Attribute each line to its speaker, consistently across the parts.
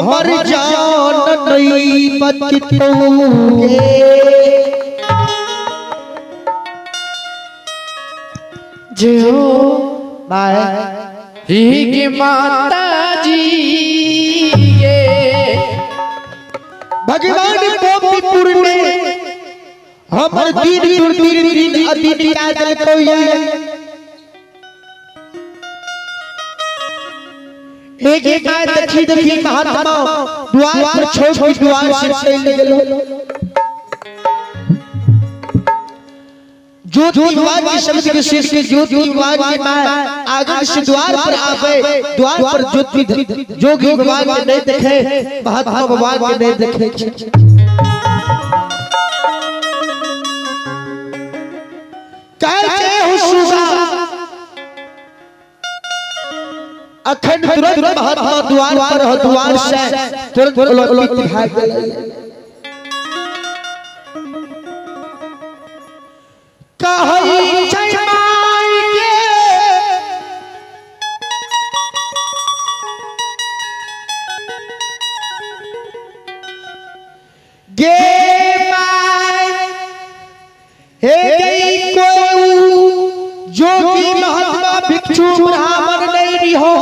Speaker 1: हमर जान नहीं बचतोगे।
Speaker 2: जो
Speaker 1: बाय
Speaker 2: ही माता जी ये
Speaker 1: भगवान गोपीपुर ने हमर दिन दुर्दिन दिन अदिन का दिल को ये एक एक आय देखी देखी महात्मा द्वार पर छोड़ के द्वार से चल गेलो। ज्योतिवाद के शब्द के शीर्ष के ज्योतिवाद के मां आगन से द्वार पर आवे, द्वार पर ज्योति जोगी भगवान के नहीं देखे, महात्मा भगवान के नहीं देखे। कहते हो सुसा अखंड तुरंत महात्मा द्वार पर हो, द्वार से तुरंत ओलंपिक भाग गेलै। कहै छै माय के गे my हे गई कोई जोगी महात्मा भिक्षु ब्राह्मण नहीं हो,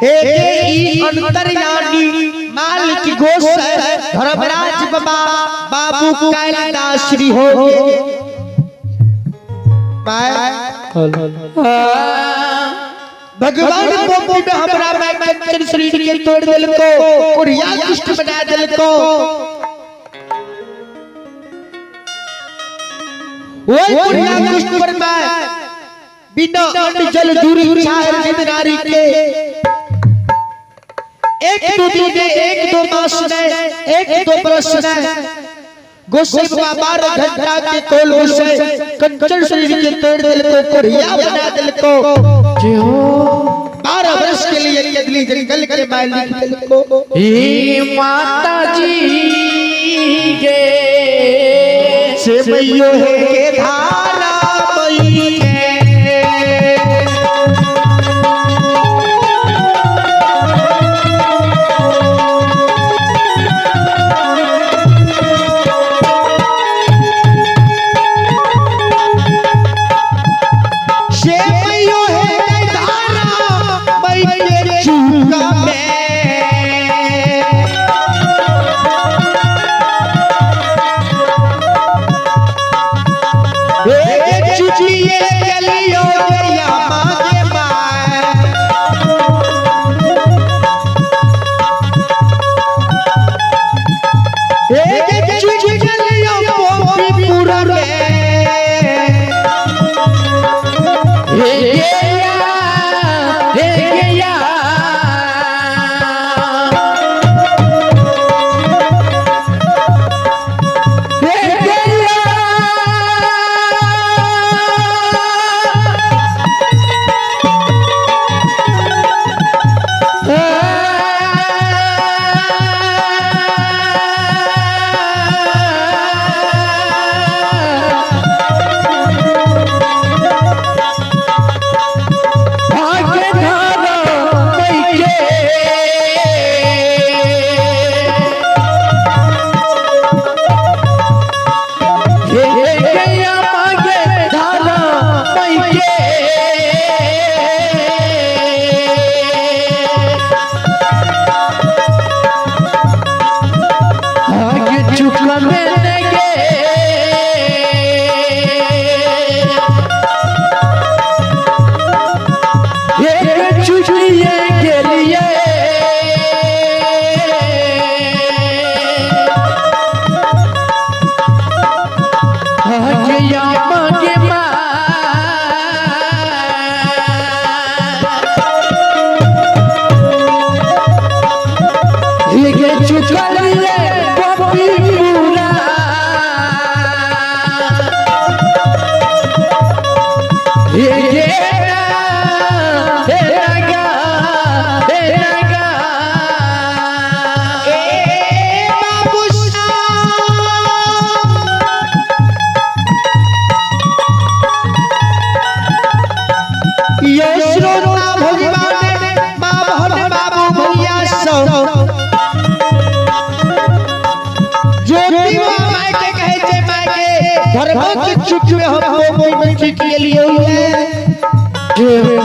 Speaker 1: हे गई अंतर्यामी मालिक गोसाई धर्मराज बाबा बाबू कालिदास श्री हो। भगवान गोपी में हमरा मैं कंचन शरीर के तोड़ दिलको कुरिया दुष्ट बना दिलको। वही कुरिया दुष्ट पर मैं बिना अन्न जल दूरी छाया नारी के एक दो दिन एक दो मास में एक दो बरस में गुस्से बाबा 12 घंटा के कोल गुस्से कंचन शरीर के तोड़ दिल को कुरिया बना दिल को 12 वर्ष के लिए कदली जंगल के मालिक दिल को।
Speaker 2: ही माता जी गे
Speaker 1: से मैयो है के धारा मई के से मैयो है के धारा मई के चूका में हे धर्म के चुप में हम पोपी में चुप लिए
Speaker 2: जय हो।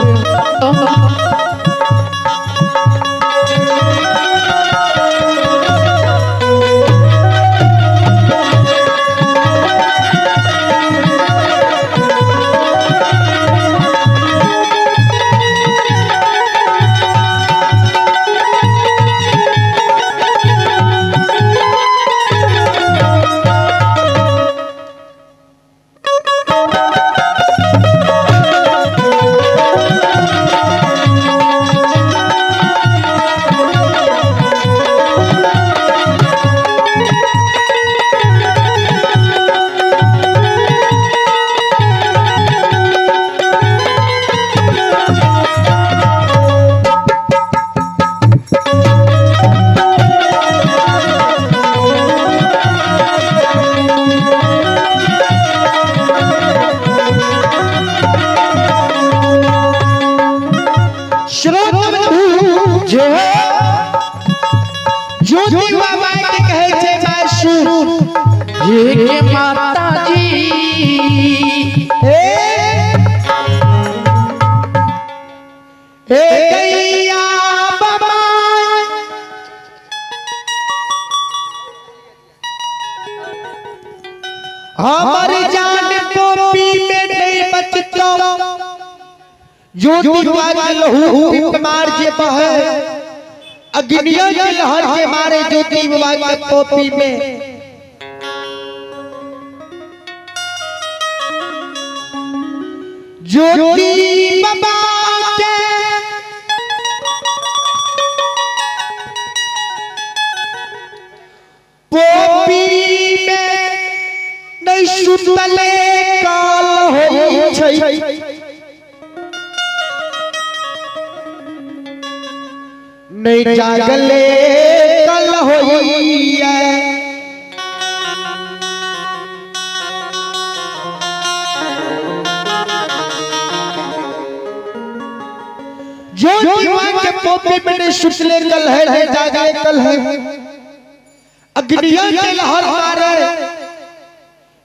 Speaker 1: श्रोत बंधु
Speaker 2: जय हो।
Speaker 1: ज्योति बाबा के कहे छे my सुन
Speaker 2: ये के माता जी
Speaker 1: हे हे गैया बाबा हमर जान पोपी में नहीं बचतो ज्योति बाबा लहू पिप मार जे बहे अग्नियों की लहर के मारे ज्योति बाबा के पोपी में। ज्योति बाबा के पोपी में नहीं सुतले काल हो छै नहीं जागले कल होइए। ज्योति मां के पोपी में नहीं सुतले कल है, नहीं जागले कल है। अग्नियों के लहर मारे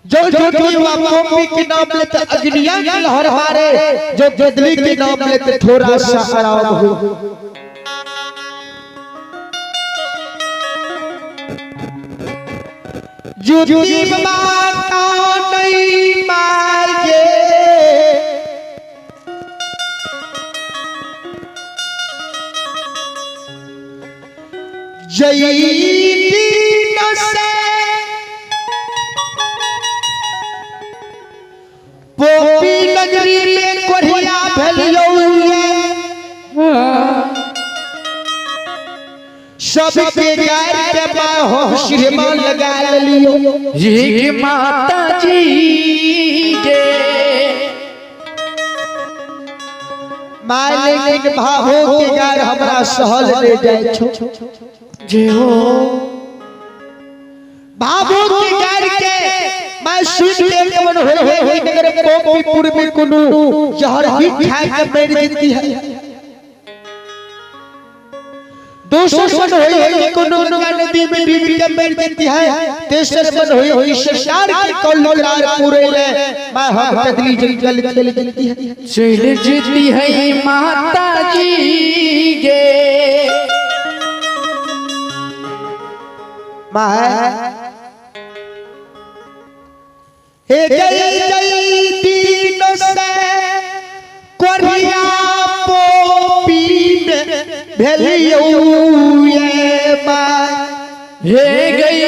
Speaker 1: जो ज्योति मां पोपी के नाम लेते अग्नियों के लहर मारे, जो गदली के नाम लेते थोड़ा सा आराम हो। ज्योति माता नहीं मारे जय दीन से पोपी नगरी में कोढ़िया भेलियो सबके गाय के बाहों सिरमा लगा लियो।
Speaker 2: ये के माता जी के
Speaker 1: my लेकिन भावो के गार हमरा सहल ले जाय छो।
Speaker 2: जय हो।
Speaker 1: भावो के गार के मैं सुन के के मन होय होय होय नगर पोपीपुर में कोनो जहर ही खा के मर देती है। दोसर मन होय होय कोनो गंगा नदी में डूब के मर देती है। तेसर मन होय होय सरकार के कौल करार पूरे ले मैं हम कदली जंगल चल देती है।
Speaker 2: चल जीती है माता जी के
Speaker 1: माँ हे जय जय दीन से कोरिया पोपी में भेलियो ये माँ
Speaker 2: हे गई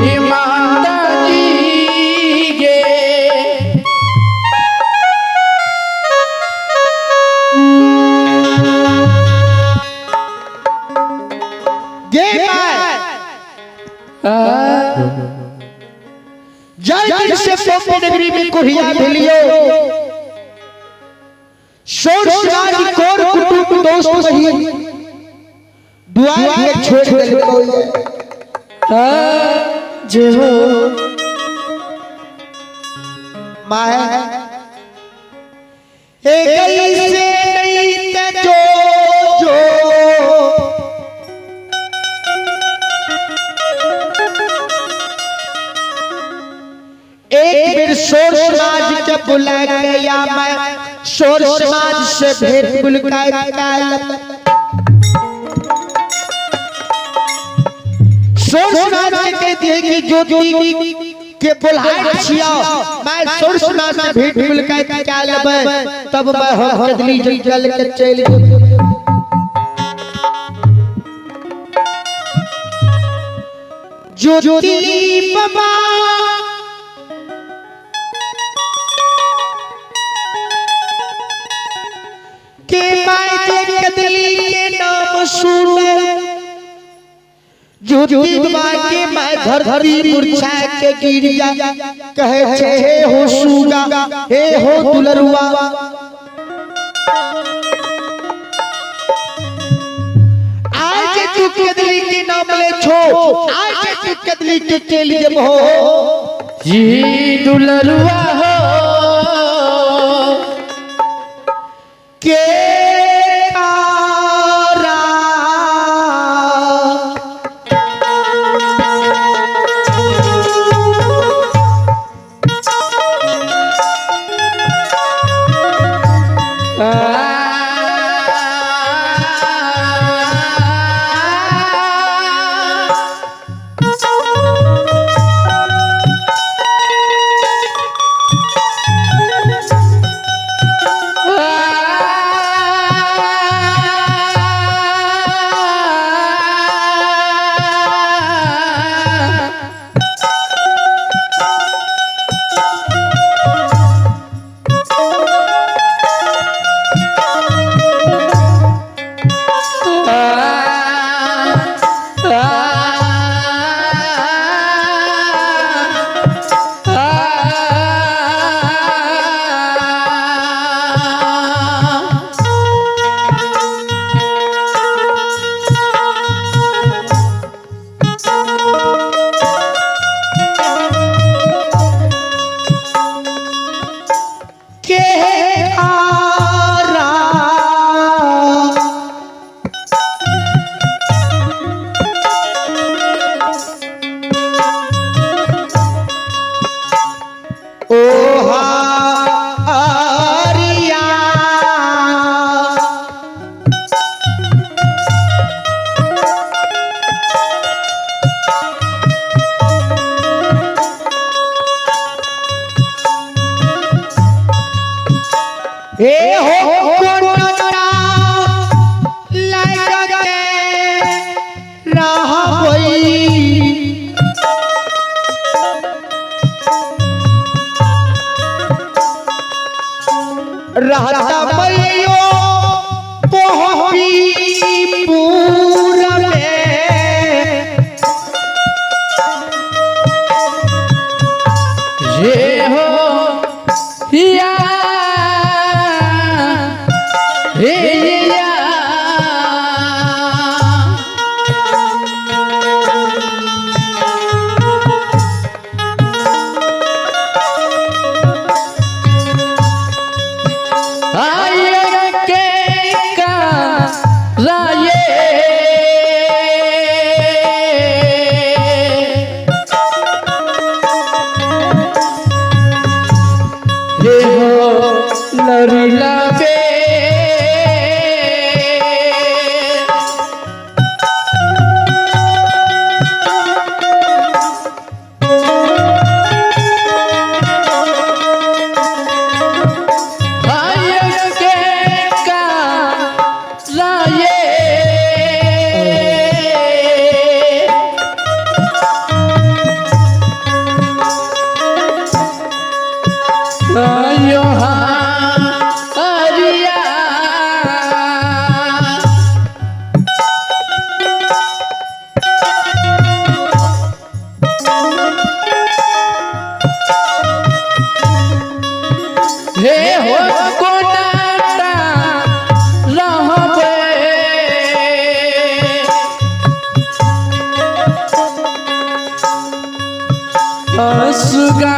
Speaker 2: ये माता जी गे
Speaker 1: गे माँ जय दिन से पोपी नगरी में कोरिया भेलियो शोर समाज कोर कुटुंब दोस्त वही दुआर में छोड़ देलको
Speaker 2: जय हो।
Speaker 1: माँ हे गई से नहीं ते जो जो एक बेर सोर समाज के बुला के या मैं सोर समाज से भेंट मुलाकात काल। सोर समाज के कह दिए कि ज्योति के बुलाए छिया, मैं सोर समाज से भेंट मुलाकात काल तब मैं हम कदली जंगल के चल जेबै। ज्योति बाबा के my जे कदली के नाम सुने, ज्योति बाबा के my धरती मुरझा के गिर जा, कहे छे हे हो सूगा हे हो दुलरुआ। आज तू कदली के नाम ले छो, आज तू कदली के चल जब हो
Speaker 2: जी दुलरुआ हो
Speaker 1: के तारा। के तारा। ओ हारिया हे हो कोटा लग के रहबई, रहता मैयो कोहबी पूरा में।
Speaker 2: ये हो या हे या आय के का राये हे हो लरुला बे आय के का राये आयो हरिया हे हो कोनाटा रहबे असुगा